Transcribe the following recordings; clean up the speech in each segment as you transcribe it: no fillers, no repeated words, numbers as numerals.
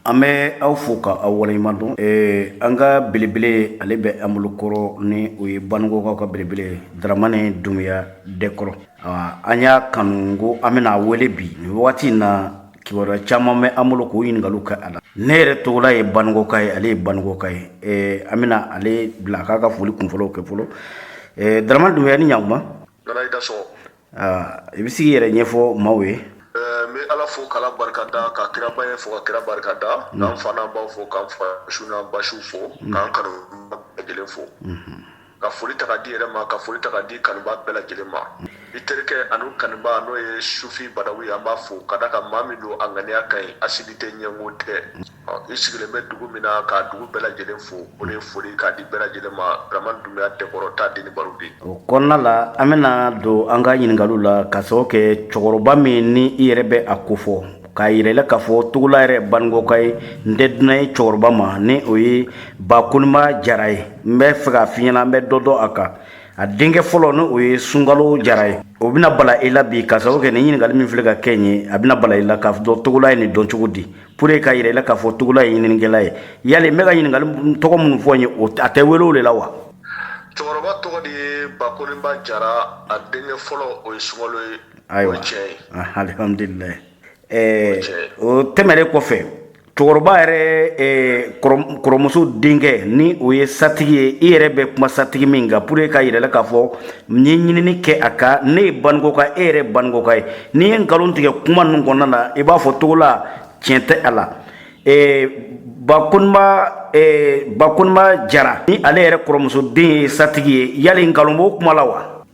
An bɛ aw fo ka aw waleɲuman dɔn. An ka belebele, ale bɛ an bolo kɔrɔ, ni o ye Banikɔkaw ka belebele, Daramani Dunbiya Dɛkɔrɔ. An y'a kanu ko an bɛna a wele bi nin waati in na. Kibaruya caman bɛ an bolo k'o ɲininkaliw kɛ a la. Ne yɛrɛ Togola ye Banikɔka ye, ale ye Banikɔka ye. An bɛna ale bila a k'a ka foli kunfɔlɔw kɛ fɔlɔ. Daramani Dunbiya, ni ɲankuma. I bɛ se k'i yɛrɛ ɲɛfɔ maaw ye? N bɛ Ala fo k'Ala barika da, ka kiraba ye fo ka kira barika da, k'an fa n'an baw fo, k'an fasiw n'an basiw fo, k'an kanubaga bɛɛ lajɛlen fo, ka foli ta ka di yɛrɛ ma, ka foli ta ka di kanuba bɛɛ lajɛlen ma. I terikɛ an'u kanuba, n'o ye Sufi Badawi ye, an b'a fo ka da kan maa min don, a ŋaniya ka ɲi, asidi tɛ, ɲɛngo tɛ. I sigilen bɛ dugu min na, k'a dugu bɛɛ lajɛlen fo. O de ye foli k'a di bɛɛ lajɛlen ma. Dramane Doumbia Dɛkɔrɔ ta den ni baro de. O kɔnɔna la, an bɛna don an ka ɲininkaliw la ka sababu kɛ cɛkɔrɔba min ni i yɛrɛ bɛ a kofɔ k'a yira i la k'a fɔ Togola yɛrɛ Banikɔka ye, n tɛ dunan ye cɛkɔrɔba ma, ni o ye Bakoniba Jara ye. N bɛ fɛ k'a f'i ɲɛna, an bɛ dɔ dɔn a kan. A denkɛ fɔlɔ, ni o ye Sunkalo Jara ye, o bɛna bala i la bi ka sababu kɛ nin ɲininkali min filɛ ka kɛ n ye. A bɛna bala i la k'a dɔn Togola ye nin dɔn cogo di, pour que k'a yira i la k'a fɔ Togola ye ɲininikɛla ye. Yali n bɛ ka ɲininkali tɔgɔ minnu fɔ n ye, o a tɛ wele o de la wa? Cɛkɔrɔba tɔgɔ de ye Bakoniba Jara, a denkɛ fɔlɔ, o ye Sunkalo ye. Ayiwa, alihamdulilayi. O tɛmɛnen kɔfɛ, cɛkɔrɔba yɛrɛ kɔrɔmuso denkɛ, ni o ye Satigi ye, i yɛrɛ bɛ kuma Satigi min kan, pour que k'a yira i la k'a fɔ n ye ɲinini kɛ a kan. Ne ye Banikɔka, e yɛrɛ Banikɔka ye. N'i ye nkalon tigɛ kuma ninnu kɔnɔna na, i b'a fɔ Togola tiɲɛ tɛ a la. Bakoniba Jara, ni ale yɛrɛ kɔrɔmuso den ye Satigi ye, yali nkalon b'o kuma la wa?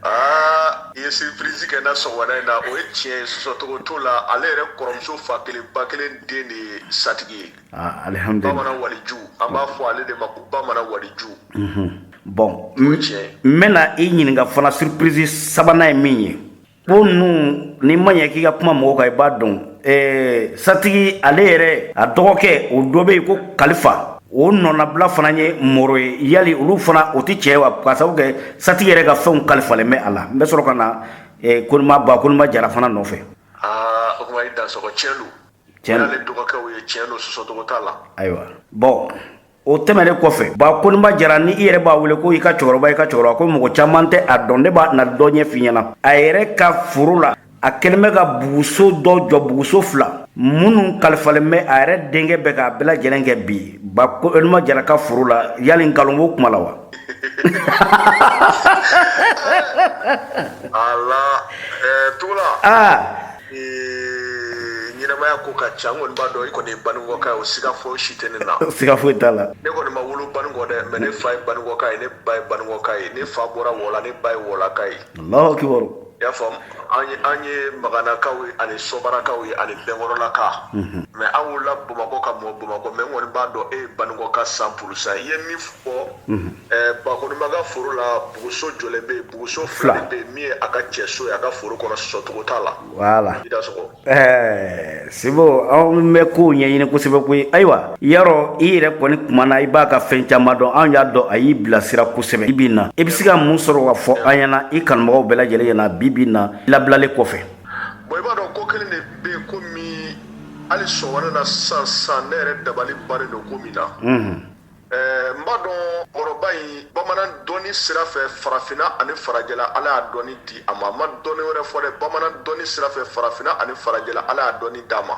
Aa, i ye surprise kɛ n na sɔgɔmada in na. O ye tiɲɛ ye, sɔsɔcogo t'o la. Ale yɛrɛ kɔrɔmuso fa kelen ba kelen den de ye Satigi ye. Alihamudulila. Bamanan waliju, an b'a fɔ ale de ma ko bamanan waliju. Bon, n bɛna i ɲininka fana, surprise sabanan ye min ye, ko ninnu n'i ma ɲɛ k'i ka kuma mɔgɔw kan, i b'a dɔn. Satigi ale yɛrɛ, a dɔgɔkɛ o dɔ bɛ yen ko Kalifa, o nɔnabila fana ye Mɔrɔ ye. Yali olu fana, o tɛ cɛ wa, ka sababu kɛ Satigi yɛrɛ ka fɛnw kalifalen bɛ a la? N bɛ sɔrɔ ka na Bakoniba Jara fana nɔfɛ. Aa, o kuma i dansɔgɔ, tiɲɛ don. Tiɲɛ don. Ale dɔgɔkɛw ye, tiɲɛ don, sɔsɔcogo t'a la. Ayiwa, bon, o tɛmɛnen kɔfɛ, Bakoniba Jara, ni i yɛrɛ b'a wele ko i ka cɛkɔrɔba, i ka cɛkɔrɔba, ko mɔgɔ caman tɛ a dɔn, ne b'a na dɔ ɲɛf'i ɲɛna. A yɛrɛ ka foro la, a kɛlen bɛ ka buguso dɔ jɔ, buguso fila minnu kalifalen bɛ a yɛrɛ denkɛ bɛ k'a bɛɛ lajɛlen kɛ bi Bakoniba Jara ka foro la. Yali nkalon b'o kuma la wa? Ala, Togola. Aa. Ɲɛnamaya ko ka ca. N kɔni b'a dɔn i kɔni ye Banikɔka ye, o siga foyi si tɛ ne na. Siga foyi t'a la. Ne kɔni ma wolo Banikɔ dɛ, mais ne fa ye Banikɔka ye, ne ba ye Banikɔka ye. Ne fa bɔra Wɔla, ne ba ye Wɔlaka ye. Alahu akibaru. I y'a faamu, an ye Maganakaw ye ani Sɔbarakaw ye ani Bɛnkɔrɔlaka, mais an wolola Bamakɔ ka mɔ Bamakɔ, mais n kɔni b'a dɔn e ye Banikɔka 100% ye. I ye min fɔ, Bakoniba ka foro la, buguso jɔlen bɛ yen, buguso fila de bɛ yen, min ye a ka cɛso ye a ka foro kɔnɔ, sɔsɔcogo t'a la. Voilà. I dansɔgɔ. Sibo, anw bɛ kow ɲɛɲini kosɛbɛ koyi. Ayiwa, yarɔ i yɛrɛ kɔni kumana, i b'a ka fɛn caman dɔn. Anw y'a dɔn a y'i bilasira kosɛbɛ. Bi bi in na, i bɛ se ka mun sɔrɔ ka fɔ an ɲɛna, i kanubagaw bɛɛ lajɛlen ɲɛna, bi bi in na, labilalen kɔfɛ? Bon, i b'a dɔn ko kelen de bɛ yen, ko min hali sɔgɔmada na sisan sisan, ne yɛrɛ dabali bannen don ko min na. N b'a dɔn kɔrɔba in, bamanan dɔnni sira fɛ farafinna ani farajɛla, Ala y'a dɔnni di a ma. A ma dɔnni wɛrɛ fɔ dɛ, bamanan dɔnni sira fɛ farafinna ani farajɛla, Ala y'a dɔnni d'a ma.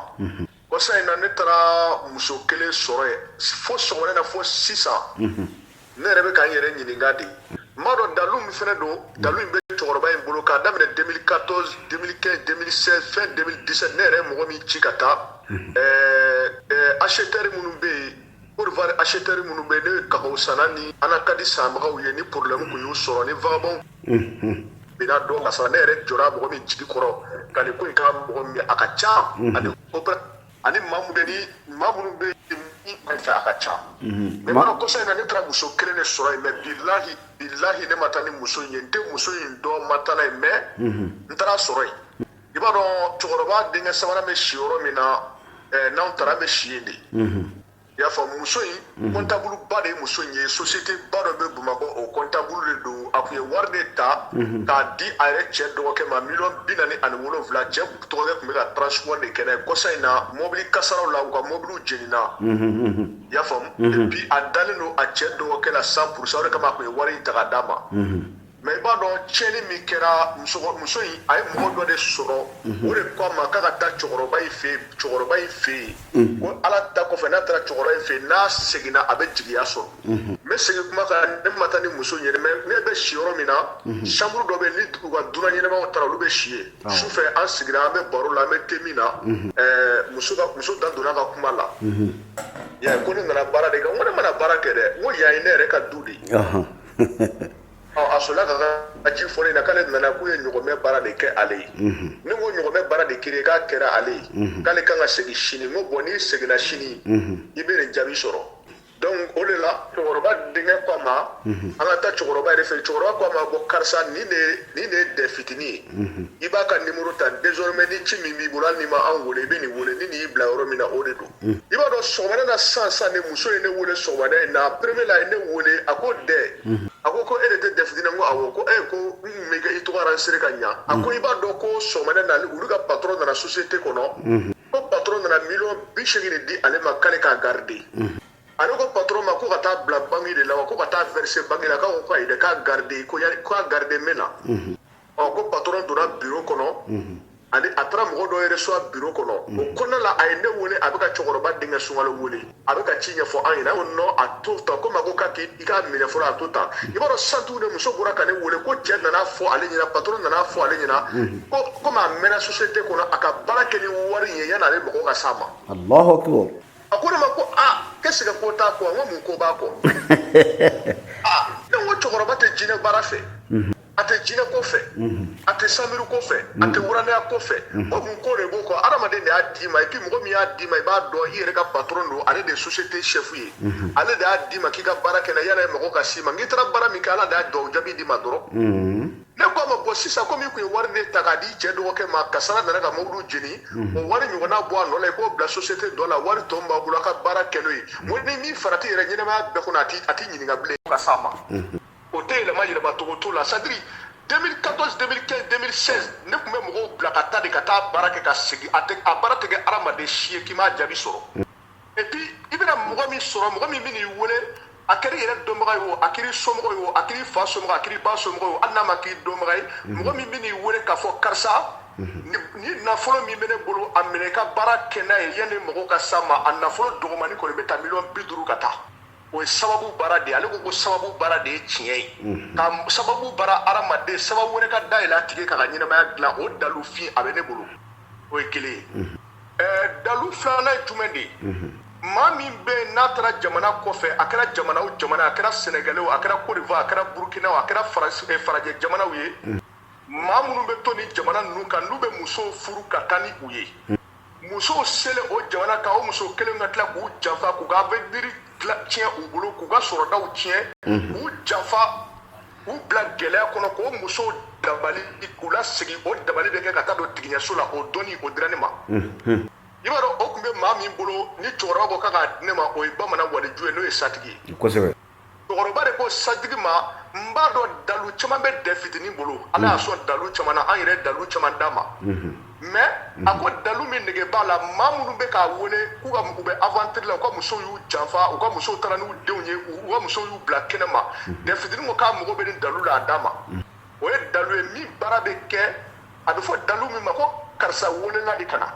Kɔsa in na, ne taara muso kelen sɔrɔ yen, fo sɔgɔmada na fo sisan, ne yɛrɛ bɛ ka n yɛrɛ ɲininka de. N b'a dɔn dalu min fana don, dalu in bɛ cɛkɔrɔba in bolo k'a daminɛ 2014, 2015, 2016, fin 2017. Ne yɛrɛ ye mɔgɔ min ci ka taa, acheteur minnu bɛ yen Côte d'Ivoire, acheteur minnu bɛ yen, ne ye kakao sanna ni anacarde sanbagaw ye, ni problème tun y'u sɔrɔ, ni vagabond binna dɔ ka sara, ne yɛrɛ jɔra mɔgɔ min jigi kɔrɔ ka nin ko in k'a mɔgɔ min ye, a ka ca. Ani maa minnu bɛ ni maa minnu bɛ yen fɛ, a ka ca. Mais b'a dɔn, kɔsa in na, ne taara muso kelen de sɔrɔ yen, mais bilahi bilahi, ne ma taa ni muso in ye, n tɛ muso in dɔn, n ma taa n'a ye, mais n taara sɔrɔ yen. I b'a dɔn cɛkɔrɔba denkɛ sabanan bɛ si yɔrɔ min na, n'anw taara, an bɛ si yen de. I y'a faamu, muso in, comptable ba de ye muso in ye. Société ba dɔ bɛ Bamakɔ, o comptable de don. A tun ye wari de ta k'a di a yɛrɛ cɛ dɔgɔkɛ ma, miliyɔn 47. Cɛ dɔgɔkɛ tun bɛ ka transport de kɛ n'a ye. Kɔsa in na, mobili kasaraw la, u ka mobiliw jenina. I y'a faamu, et puis a dalen don a cɛ dɔgɔkɛ la 100%. O de kama a tun ye wari in ta k'a d'a ma. Mais i b'a dɔn, tiɲɛni min kɛra, muso in, a ye mɔgɔ dɔ de sɔrɔ, o de ko a ma k'a ka taa cɛkɔrɔba in fɛ yen, cɛkɔrɔba in fɛ yen, ko Ala ta kɔfɛ, n'a taara cɛkɔrɔba in fɛ yen, n'a seginna, a bɛ jigiya sɔrɔ. N bɛ segin kuma kan, ne ma taa ni muso in ye, mais ne bɛ si yɔrɔ min na, chambre dɔ bɛ yen, ni u ka dunan ɲɛnamaw taara, olu bɛ si yen. Sufɛ, an sigira, an bɛ baro la, an bɛ te min na, muso ka muso da donna a ka kuma la. Ya ko ne nana baara de kɛ. N ko ne mana baara kɛ dɛ, n ko yan ye ne yɛrɛ ka du de ye. Ɔ, a sɔrɔla ka ka ci fɔ ne ɲɛna k'ale nana, k'u ye ɲɔgɔmɛ baara de kɛ ale ye. Ne ko ɲɔgɔmɛ baara de kɛra, k'a kɛra ale ye, k'ale kan ka segin sini. N ko bon, n'i seginna sini, i bɛ nin jaabi sɔrɔ. Donc o de la, cɛkɔrɔba denkɛ ko a ma an ka taa cɛkɔrɔba yɛrɛ fɛ. Cɛkɔrɔba ko a ma ko karisa, nin de ye dɛ fitinin ye, i b'a ka numéro ta. Désormais, ni ci min b'i bolo, hali n'i ma an wele, i bɛ nin wele. Ni nin y'i bila yɔrɔ min na, o de don. I b'a dɔn, sɔgɔmada na sisan sisan, ni muso ye ne wele sɔgɔmada in na, premier la, a ye ne wele, a ko dɛ, a ko ko e de tɛ dɛ fitinin? N ko awɔ. Ko e ko n kun bɛ i tɔgɔ enregistré ka ɲa. A ko i b'a dɔn ko sɔgɔmada na, olu ka patron nana société kɔnɔ, ko patron nana miliyɔn 80 de di ale ma, k'ale k'a garder. Ale ko patron ma ko ka taa bila banque de la wa, ko ka taa verser banque la. K'a ko ko ayi dɛ, k'a garder, ko k'a garder. N bɛ na. Ɔ, ko patron donna bureau kɔnɔ, ani a taara mɔgɔ dɔ reçoit bureau kɔnɔ. O kɔnɔna la, a ye ne wele, a bɛ ka cɛkɔrɔba denkɛ Sunkalo wele, a bɛ ka ci ɲɛfɔ an ɲɛna. Ko non, a to tan, komi a ko k'a k'i k'a minɛ fɔlɔ, a to tan. I b'a dɔn, sisan tuguni, muso bɔra ka ne wele ko cɛ nana fɔ ale ɲɛna, patron nana fɔ ale ɲɛna ko komi a mɛnna société kɔnɔ, a ka baara kɛ ni wari in ye yan'ale mɔgɔ ka s'a ma. Allahu akbar. A ko ne ma ko aa, qu'est-ce que ko t'a kɔ? N ko mun ko b'a kɔ? Aa, ne ko cɛkɔrɔba tɛ jinɛ baara fɛ, a tɛ jinɛ ko fɛ, a tɛ samiri ko fɛ, a tɛ wuranɛya ko fɛ. O mun ko de b'o kɔ? Adamaden de y'a d'i ma. Et puis mɔgɔ min y'a d'i ma, i b'a dɔn, i yɛrɛ ka patron don, ale de ye société chef ye, ale de y'a d'i ma k'i ka baara kɛ n'a ye, yanni mɔgɔ ka s'i ma. N'i taara baara min kɛ, Ala de y'a duwawu jaabi d'i ma dɔrɔn. Ne ko a ma, bon, sisan, komi i kun ye wari de ta k'a di cɛ dɔgɔkɛ ma, kasara nana ka mobili jeni, o wari ɲɔgɔnna bɔ a nɔ la, i k'o bila société dɔ la, wari tɔ min b'a bolo, a ka baara kɛ n'o ye. N ko ni min farati yɛrɛ ɲɛnamaya bɛɛ kɔnɔ, a ti ɲininka bilen ka s'a ma. O tɛ yɛlɛma, yɛlɛma cogo t'o la. C'est à dire 2014, 2015, 2016, ne tun bɛ mɔgɔw bila ka taa de, ka taa baara kɛ ka segin. A tɛ, a baara tɛ kɛ hadamaden si ye k'i m'a jaabi sɔrɔ. Et puis i bɛna mɔgɔ min sɔrɔ, mɔgɔ min bɛn'i wele, a kɛra i yɛrɛ dɔnbaga ye o, a kɛra i somɔgɔ ye o, a kɛra i fa somɔgɔ, a kɛra i ba somɔgɔ ye o, hali n'a ma k'i dɔnbaga ye, mɔgɔ min bɛn'i wele k'a fɔ karisa, ni nafolo min bɛ ne bolo, a minɛ i ka baara kɛ n'a ye yanni mɔgɔw ka s'a ma, a nafolo dɔgɔmani kɔni bɛ taa miliyɔn 50 ka taa. O ye sababu baara de ye. Ale ko ko sababu baara de ye tiɲɛ ye, ka sababu baara hadamaden, sababu wɛrɛ ka dayɛlɛ a tigi k'a ka ɲɛnamaya dilan. O dalu fin a bɛ ne bolo, o ye kelen ye. Dalu filanan ye jumɛn de ye? Maa min bɛ yen n'a taara jamana kɔfɛ, a kɛra jamana o jamana, a kɛra Sɛnɛgali o, a kɛra Côte d'Ivoire, a kɛra Burukina o, a kɛra farajɛ jamanaw ye, maa minnu bɛ to nin jamana ninnu kan, n'u bɛ musow furu ka taa ni u ye, musow selen o jamana kan, o muso kelen ka tila k'u janfa, k'u ka avenir tiɲɛ u bolo, k'u ka sɔrɔdaw tiɲɛ, k'u janfa, k'u bila gɛlɛya kɔnɔ, k'o musow dabali k'u lasegin, o dabali bɛ kɛ ka taa don tigiɲɛso la. O dɔnni, o dira ne ma. I b'a dɔn, o tun bɛ maa min bolo, ni cɛkɔrɔba ko k'a k'a di ne ma, o ye bamanan waliju ye, n'o ye satigi ye. Cɛkɔrɔba de ko satigi ma, n b'a dɔn dalu caman bɛ dɛ fitinin bolo, Ala y'a sɔn dalu caman na, an yɛrɛ dalu caman d'a ma. Mais a ko dalu min nege b'a la, maa minnu bɛ k'a wele k'u ka u bɛ aventure la, u ka musow y'u janfa, u ka musow taara n'u denw ye, u ka musow y'u bila kɛnɛ ma, dɛ fitinin ko k'a mago bɛ nin dalu la, a d'a ma. O ye dalu ye min baara bɛ kɛ, a bɛ fɔ dalu min ma ko karisa welela de ka na.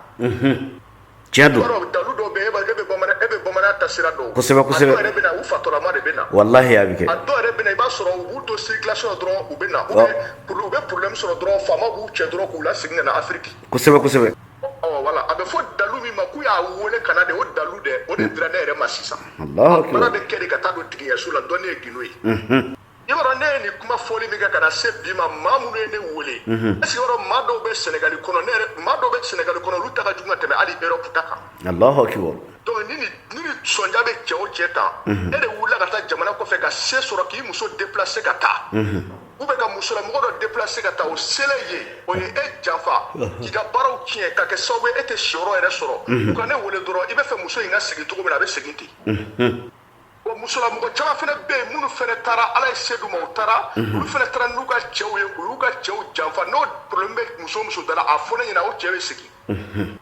Tiɲɛ don. Dalu dɔw bɛ yen, e bɛ bamanan ta sira dɔn. Kosɛbɛ, kosɛbɛ. A dɔw yɛrɛ bɛ na, u fatɔlama de bɛ na. Walahi, a bɛ kɛ. A dɔw yɛrɛ bɛ na, i b'a sɔrɔ u b'u to circulation dɔrɔn, u bɛ na, ou bien u bɛ problème sɔrɔ dɔrɔn, faama b'u cɛ dɔrɔn k'u lasegin ka na Afrique. Kosɛbɛ, kosɛbɛ. Ɔ voilà, a bɛ fɔ dalu min ma k'u y'a wele ka na de, o dalu dɛ, o de dira ne yɛrɛ ma sisan. Allahu akbar. Baara bɛ kɛ de ka taa don tigiɲɛso la, dɔnni ye gindo ye. I b'a dɔn, ne ye nin kuma fɔli min kɛ ka na se bi ma, maa minnu ye ne wele, est ce que i b'a dɔn, maa dɔw bɛ Sɛnɛgali kɔnɔ, ne yɛrɛ, maa dɔw bɛ Sɛnɛgali kɔnɔ, olu ta ka jugu ka tɛmɛ hali Europe ta kan. Allahu akbar. Donc ni sɔnja bɛ cɛ o cɛ tan, e de wulila ka taa jamana kɔfɛ ka se sɔrɔ k'i muso déplacer ka taa, ou bien ka musolamɔgɔ dɔ déplacer ka taa. O selen yen, o ye e janfa k'i ka baaraw tiɲɛ, ka kɛ sababu ye e tɛ siyɔrɔ yɛrɛ sɔrɔ. U ka ne wele dɔrɔn, i bɛ fɛ muso in ka segin cogo min na, a bɛ segin ten. Bon, musolamɔgɔ caman fana bɛ yen minnu fana taara, Ala ye se d'u ma, u taara, olu fana taara n'u ka cɛw ye, u y'u ka cɛw janfa. N'o problème bɛ muso o muso da la, a fɔ ne ɲɛna, o cɛ bɛ segin.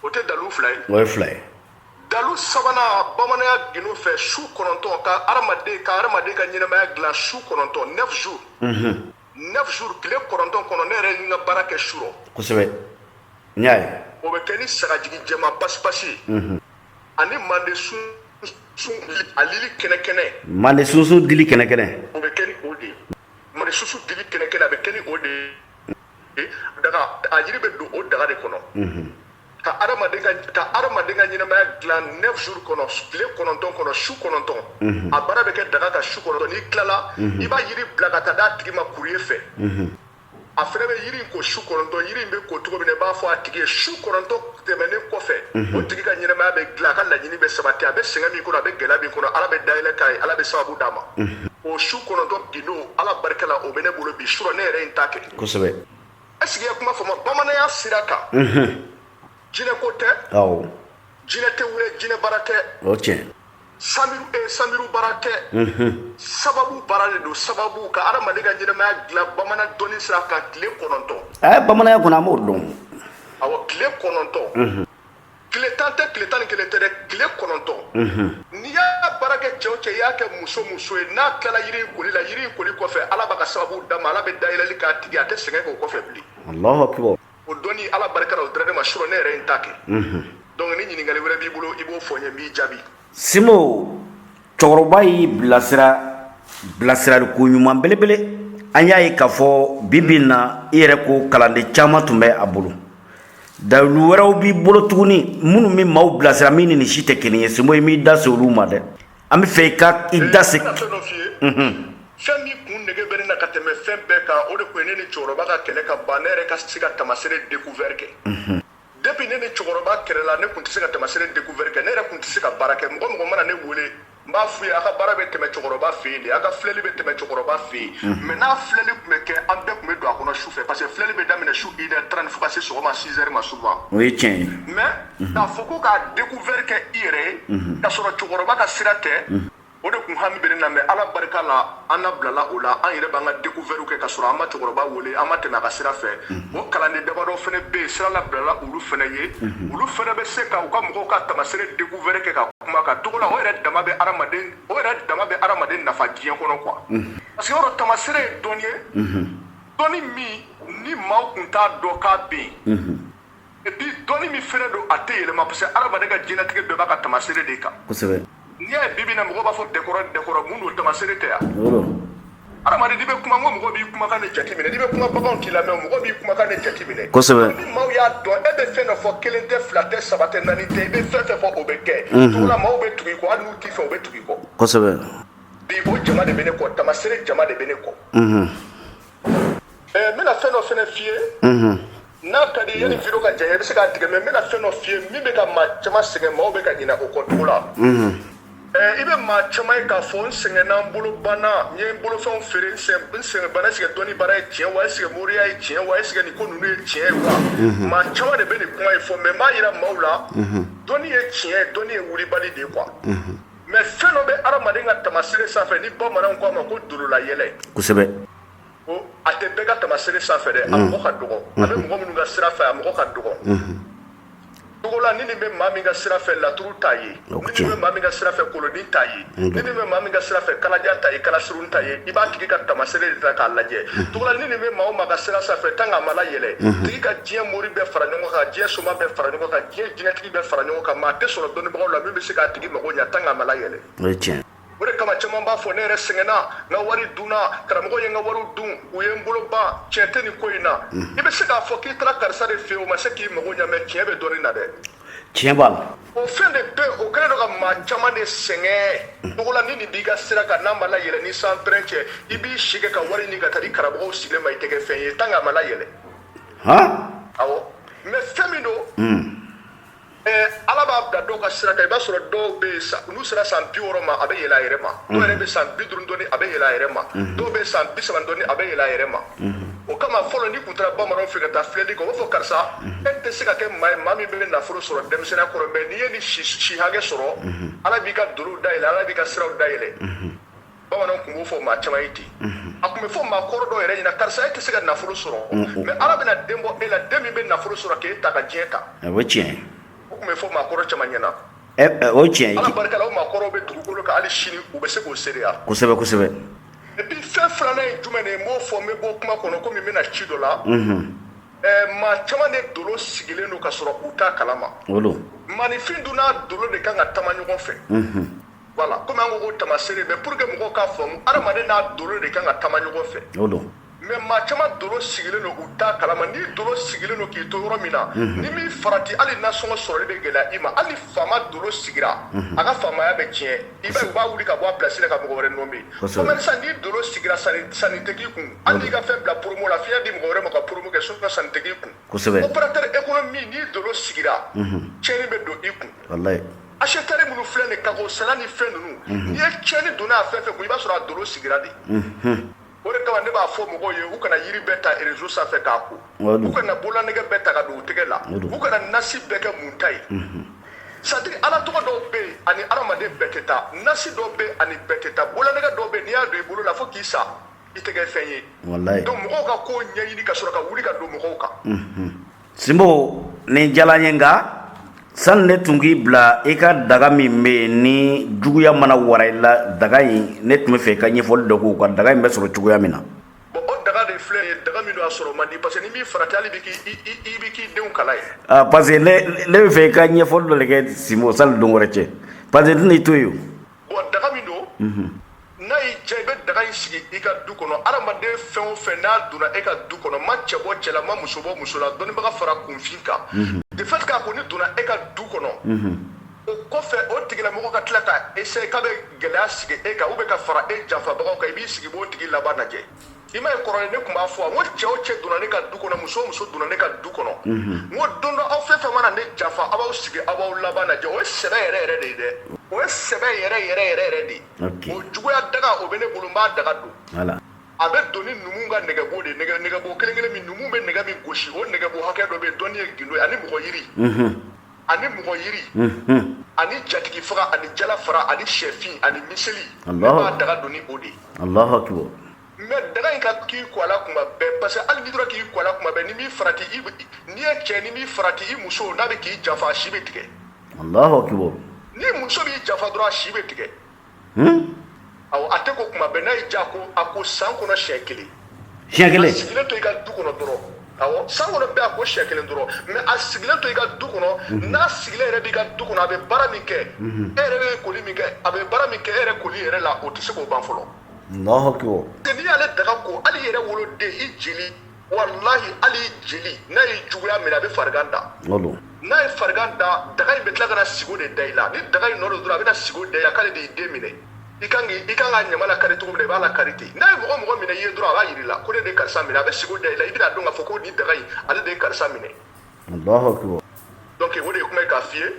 O tɛ dalu fila ye? O ye fila ye. Dalu sabanan, bamananya gindo fɛ, su 9, ka hadamaden ka ɲɛnamaya dilan su 9, 9 jours, 9 jours, tile 9 kɔnɔ, ne yɛrɛ ye n ka baara kɛ su rɔ. Kosɛbɛ, n y'a ye. O bɛ kɛ ni sagajigi jɛman pasipasi ye ani mande sunsun a lili kɛnɛ kɛnɛ. Mande sunsun dili kɛnɛ kɛnɛ. O bɛ kɛ ni o de ye, mande sunsun dili kɛnɛ kɛnɛ, a bɛ kɛ ni o de ye. Daga, a yiri bɛ don o daga de kɔnɔ ka hadamaden ka ɲɛnamaya dilan 9 jours kɔnɔ, tile 9 kɔnɔ, su 9. A baara bɛ kɛ daga kan su 9. N'i tilala, i b'a yiri bila ka taa d'a tigi ma courrier fɛ. A fɛnɛ bɛ yiri in ko su 9. Yiri in bɛ ko cogo min na, i b'a fɔ a tigi ye. Su 9 tɛmɛnen kɔfɛ, o tigi ka ɲɛnamaya bɛ dilan, a ka laɲini bɛ sabati. A bɛ sɛgɛn min kɔnɔ, a bɛ gɛlɛya min kɔnɔ, Ala bɛ dayɛlɛ k'a ye, Ala bɛ sababu d'a ma. O su 9 gindo, Ala barika la, o bɛ ne bolo bi surɔ, ne yɛrɛ ye n ta kɛ. Est ce que i ye kuma faamu? Bamananya sira kan, jinɛ ko tɛ. Jinɛ tɛ wele, jinɛ baara tɛ. O tiɲɛ. Samiru samiru baara tɛ, sababu baara de don. Sababu ka hadamaden ka ɲɛnamaya dilan bamanan dɔnni sira kan, tile 9. Bamananya kɔnɔ, an b'o dɔn. Awɔ, tile 9, tile 10 tɛ, tile 11 tɛ dɛ, tile 9. N'i y'a baara kɛ cɛ o cɛ, i y'a kɛ muso muso ye, n'a tilala yiri in koli la, yiri in koli kɔfɛ, Ala b'a ka sababu d'a ma, Ala bɛ dayɛlɛli k'a tigi, a tɛ sɛgɛn k'o kɔfɛ bilen. Allahu akbar. O dɔnni, Ala barika la, o dira ne ma surɔ, ne yɛrɛ ye n ta kɛ. Donc ni ɲininkali wɛrɛ b'i bolo, i b'o fɔ n ye, n b'i jaabi. Simo, cɛkɔrɔba y'i bilasira, bilasirali ko ɲuman belebele. An y'a ye k'a fɔ bi bi in na, i yɛrɛ ko kalanden caman tun bɛ a bolo. Dalilu wɛrɛw b'i bolo tuguni minnu bɛ maaw bilasira, min ni nin si tɛ kelen ye. Simo, i m'i da se olu ma dɛ. An bɛ fɛ i ka i da se. N bɛna fɛn dɔ f'i ye. Fɛn min kun nege bɛ ne na ka tɛmɛ fɛn bɛɛ kan, o de tun ye ne ni cɛkɔrɔba ka kɛlɛ ka ban, ne yɛrɛ ka se ka tamasere découvert kɛ. Depuis ne ni cɛkɔrɔba kɛlɛla, ne tun tɛ se ka tamasere découvert kɛ, ne yɛrɛ tun tɛ se ka baara kɛ. Mɔgɔ mɔgɔ mana ne wele, n b'a f'u ye: a ka baara bɛ tɛmɛ cɛkɔrɔba fɛ yen de, a ka filɛli bɛ tɛmɛ cɛkɔrɔba fɛ yen. Mais n'a filɛli tun bɛ kɛ, an bɛɛ tun bɛ don a kɔnɔ su fɛ, parce que filɛli bɛ daminɛ su 1h30 fo ka se sɔgɔma 6h ma souvent. O ye tiɲɛ ye. Mais k'a fɔ ko k'a découvert kɛ i yɛrɛ ye k'a sɔrɔ cɛkɔrɔba ka sira tɛ, o de kun hami bɛ ne na. Mais Ala barika la, an labilala o la, an yɛrɛ b'an ka découvert kɛ ka sɔrɔ an ma cɛkɔrɔba wele, an ma tɛmɛ a ka sira fɛ. O kalanden damadɔ fɛnɛ bɛ yen, sira labilala olu fɛnɛ ye, olu fɛnɛ bɛ se ka u ka mɔgɔw ka tamasere découvert kɛ ka kuma ka togo la. O yɛrɛ dama bɛ hadamaden nafa diɲɛ kɔnɔ quoi, parce que yɔrɔ tamasere ye dɔnni ye, dɔnni min ni maaw kun t'a dɔn k'a bɛ yen. Et puis dɔnni min fɛnɛ don, a tɛ yɛlɛma, parce que hadamaden ka diɲɛlatigɛ bɛɛ b'a ka tamasere de kan. N'i y'a ye bi bi in na, mɔgɔw b'a fɔ dɛkɔrɔ dɛkɔrɔ, mun don? Tamasere tɛ yan. O don. Hadamaden, n'i bɛ kuma, n ko mɔgɔw b'i kumakan de jateminɛ. N'i bɛ kuma, baganw t'i lamɛn, mɔgɔw b'i kumakan de jateminɛ. Ni maaw y'a dɔn e bɛ fɛn dɔ fɔ, kelen tɛ, fila tɛ, saba tɛ, naani tɛ, i bɛ fɛn fɛn fɔ, o bɛ kɛ. Togo la, maaw bɛ tugu i kɔ, hali n'u t'i fɛ, u bɛ tugu i kɔ. Bi o jama de bɛ ne kɔ, tamasere jama de bɛ ne kɔ. N bɛna fɛn dɔ fɛnɛ f'i ye. N'a ka di, yanni vidéo ka janya, i bɛ se k'a tigɛ, mais n bɛna fɛn dɔ f'i ye min bɛ ka maa caman sɛgɛn, maaw bɛ ka ɲinɛ o kɔ cogo la. I bɛ maa caman ye k'a fɔ: n sɛgɛnna, n bolo banna, n ye n bolofɛnw feere, n sɛgɛn banna. Est-ce que dɔnni baara ye tiɲɛ wa? Est-ce que moriya ye tiɲɛ wa? Est-ce que nin ko ninnu ye tiɲɛ ye wa? Maa caman de bɛ nin kuma in fɔ, mais n b'a yira maaw la, dɔnni ye tiɲɛ ye, dɔnni ye wulibali de ye quoi. Mais fɛn dɔ bɛ hadamaden ka tamasere sanfɛ ni bamananw ko a ma ko dolola yɛlɛ. Ko a tɛ bɛɛ ka tamasere sanfɛ dɛ, a mɔgɔ ka dɔgɔ, a bɛ mɔgɔ minnu ka sira fɛ, a mɔgɔ ka dɔgɔ. Togo la, ni nin bɛ maa min ka sira fɛ, laturu t'a ye. O Ni nin tiɲɛ. bɛ maa min ka sira fɛ, kolonin t'a ye. Ni nin bɛ maa min ka sira fɛ, kalajan t'a ye, kalasurun t'a ye. I b'a tigi ka tamasere de ta k'a lajɛ. Togo la, ni nin bɛ maa o maa ka sira sanfɛ, tant que a ma layɛlɛ, tigi ka diɲɛ mori bɛɛ fara ɲɔgɔn kan, diɲɛ soma bɛɛ fara ɲɔgɔn kan, diɲɛ jinɛtigi bɛɛ fara ɲɔgɔn kan, maa tɛ sɔrɔ dɔnnibagaw la min bɛ se k'a tigi mago ɲɛ tant que a ma layɛlɛ. O ye tiɲɛ. O de kama caman b'a fɔ: ne yɛrɛ sɛgɛnna, n ka wari dunna, karamɔgɔ ye n ka wariw dun, u ye n bolo ban. Tiɲɛ tɛ nin ko in na. I bɛ se k'a fɔ k'i taara karisa de fɛ yen, o ma se k'i mago ɲɛ, mais tiɲɛ bɛ dɔnni na dɛ. Tiɲɛ b'a la. O fɛn de bɛ yen, o kɛlen don ka maa caman de sɛgɛn. Togo la, ni nin b'i ka sira kan, n'a ma layɛlɛ ni san pɛrɛn cɛ, i b'i si kɛ ka wari ɲini ka taa di karamɔgɔw sigilen ma, i tɛ kɛ fɛn ye tant que a ma layɛlɛ. Awɔ, mais fɛn min don, Ala b'a bila. bila dɔw ka sira kan. I b'a sɔrɔ dɔw bɛ yen, n'u sera san 60 ma, a bɛ yɛlɛ a yɛrɛ ma. Dɔw yɛrɛ bɛ san 50 dɔɔni, a bɛ yɛlɛ a yɛrɛ ma. Dɔw bɛ san 30 dɔɔni, a bɛ yɛlɛ a yɛrɛ ma. O kama fɔlɔ, n'i kun taara bamananw fɛ ka taa filɛli kɛ, u b'a fɔ: karisa, e tɛ se ka kɛ maa ye, maa min bɛ nafolo sɔrɔ denmisɛnninya kɔrɔ, mais n'i ye nin si hakɛ sɔrɔ, Ala b'i ka dolow dayɛlɛ, Ala b'i ka siraw dayɛlɛ. Bamananw tun b'o fɔ maa caman ye ten. A tun bɛ fɔ maa kɔrɔ dɔw yɛrɛ ɲɛna: karisa, e tɛ se ka nafolo sɔrɔ, mais Ala bɛna den bɔ e la, den min bɛ nafolo sɔrɔ k'e ta ka diɲɛ ta. O ye tiɲɛ ye. O tun bɛ fɔ maa kɔrɔ caman ɲɛna. O ye tiɲɛ ye. Ala barika la, o maa kɔrɔw bɛ dugukolo kan hali sini, u bɛ se k'o seereya. Kosɛbɛ kosɛbɛ. Et puis fɛn filanan ye jumɛn de ye? N b'o fɔ, n bɛ bɔ kuma kɔnɔ, komi n bɛna ci dɔ la. Maa caman de dolo sigilen don ka sɔrɔ u t'a kalama. O don. Maaninfin dun n'a dolo de kan ka taama ɲɔgɔn fɛ. Voilà, komi an ko ko tamasere, mais pour que mɔgɔw k'a faamu, adamaden n'a dolo de kan ka taama ɲɔgɔn fɛ. O don. Mais maa caman dolo sigilen don, u t'a kalama. Ni dolo sigilen don k'i to yɔrɔ min na, ni min farati, hali nasɔngɔ sɔrɔli bɛ gɛlɛya i ma. Hali ni faama dolo sigira, a ka faamaya bɛ tiɲɛ. I b'a ye, u b'a wuli ka bɔ a place la ka mɔgɔ wɛrɛ nommer. Commerçant, ni dolo sigira, sanni tɛ k'i kun. Hali n'i ka fɛn bila promo la, f'i y'a di mɔgɔ wɛrɛ ma ka promo kɛ, sinon sanni tɛ k'i kun. Opérateur économique, ni dolo sigira, tiɲɛni bɛ don i kun. Acheteur minnu filɛ nin, kago sɛnɛ ni fɛn ninnu, n'i ye tiɲɛni donna a fɛn fɛn kun, i b'a sɔrɔ a dolo sigira de. O de kama ne b'a fɔ mɔgɔw ye, u kana yiri bɛɛ ta réseau sanfɛ k'a ko, u kana bololanɛgɛ bɛɛ ta ka don u tɛgɛ la, u kana nasi bɛɛ kɛ mun ta ye. C'est à dire, Ala tɔgɔ dɔw bɛ yen, ani adamaden bɛɛ tɛ taa. Nasi dɔw bɛ yen, ani bɛɛ tɛ taa. Bololanɛgɛ dɔw bɛ yen, n'i y'a don i bolo la, fo k'i sa, i tɛ kɛ fɛn ye. Donc mɔgɔw ka ko ɲɛɲini ka sɔrɔ ka wuli ka don mɔgɔw kan. Sinbo, nin diyara n ye, nka sani ne tun k'i bila, i ka daga min bɛ yen ni juguya mana wara i la, daga in, ne tun bɛ fɛ i ka ɲɛfɔli dɔ k'o kan, daga in bɛ sɔrɔ cogoya min na. Bon, o daga de filɛ nin ye, daga min don, a sɔrɔ man di, parce que ni min farati, hali bi k'i i bɛ k'i denw kala ye. Ah, parce que ne bɛ fɛ i ka ɲɛfɔli dɔ de kɛ, Sinbo, sani don wɛrɛ cɛ, parce que n tɛna i to yen o. Bon, daga min don, n'a y'i diya, i bɛ daga in sigi i ka du kɔnɔ. Adamaden fɛn o fɛn n'a donna e ka du kɔnɔ, ma cɛ bɔ cɛ la, ma muso bɔ muso la, dɔnnibaga fara kunfin kan, de fait k'a kɔni donna e ka du kɔnɔ, o kɔfɛ, o tigilamɔgɔ ka tila ka essayer k'a bɛ gɛlɛya sigi e kan ou bien ka fara e janfabagaw kan, i b'i sigi, i b'o tigi laban lajɛ. I m'a ye, kɔrɔlen ne tun b'a fɔ, n ko cɛ o cɛ donna ne ka du kɔnɔ, muso o muso donna ne ka du kɔnɔ, n ko don dɔ, aw fɛn fɛn mana ne janfa, aw b'aw sigi, aw b'aw laban lajɛ. O ye sɛbɛ yɛrɛ yɛrɛ de ye dɛ, o ye sɛbɛ yɛrɛ yɛrɛ yɛrɛ yɛrɛ de ye. O juguya daga, o bɛ ne bolo, n b'a daga don. A bɛ don ni numu ka nɛgɛbo de, nɛgɛbo kelen kelen min numu bɛ nɛgɛ min gosi, o nɛgɛbo hakɛ dɔ bɛ yen, dɔnni ye gindo ye, ani mɔgɔ yiri, ani mɔgɔ yiri, ani jatigi faga, ani jala fara, ani sɛfin, ani miseli. Ne b'a daga don ni o de ye. Allahu akbar. Mais daga in ka k'i ko a la kuma bɛɛ, parce que hali n'i tora k'i ko a la kuma bɛɛ, ni m'i farati, n'i ye cɛ, ni m'i farati, i muso n'a bɛ k'i janfa, a si bɛ tigɛ. Allahu akbar. Ni muso b'i janfa dɔrɔn, a si bɛ tigɛ. Awɔ, a tɛ ko kuma bɛɛ. N'a y'i diya, a ko san kɔnɔ siɲɛ kelen. Siɲɛ kelen. A sigilen to i ka du kɔnɔ dɔrɔn. Awɔ, san kɔnɔ bɛɛ a ko siɲɛ kelen dɔrɔn. Mais a sigilen to i ka du kɔnɔ, n'a sigilen yɛrɛ b'i ka du kɔnɔ, a bɛ baara min kɛ, e yɛrɛ bɛ koli min kɛ, a bɛ baara min kɛ e yɛrɛ koli yɛrɛ la, o tɛ se k'o ban fɔlɔ. Allahu akbar. N'i y'ale daga ko, hali i yɛrɛ woloden, i jeli, walahi, hali i jeli, n'a y'i juguya minɛ, a bɛ farigan da. N'a ye farigan da, daga in bɛ tila ka na sigo de da i la. Ni daga in nɔ don dɔrɔn, a bɛna sigo da i la k'ale de y'i den minɛ. I kan ka ɲama lakari cogo min na, i b'a lakari ten. N'a ye mɔgɔ mɔgɔ minɛ i ye dɔrɔn, a b'a yir'i la ko ne de ye karisa minɛ. A bɛ sigo da i la, i bɛna dɔn k'a fɔ ko nin daga in, ale de ye karisa minɛ. Allahu akbar. Donc o de ye kuma ye k'a f'i ye.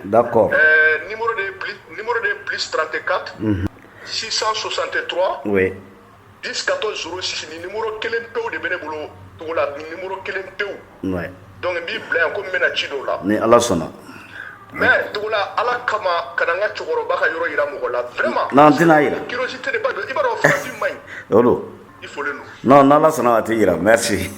Numéro de ye plus 34 663 10 14 06. Ni numéro kelen pewu de bɛ ne bolo togo la, ni numéro kelen pewu. Donc n b'i bila yan, komi n bɛna ci dɔw la. Ni Ala sɔnna. Mais Togola, Ala kama, kana n ka cɛkɔrɔba ka yɔrɔ yira mɔgɔ la, vraiment. Non, n tɛna yira. Curiosité de b'a dɔn, i b'a dɔn farafin man ɲi. O don. I folen don. Non, n'Ala sɔnna, a tɛ yira. Merci.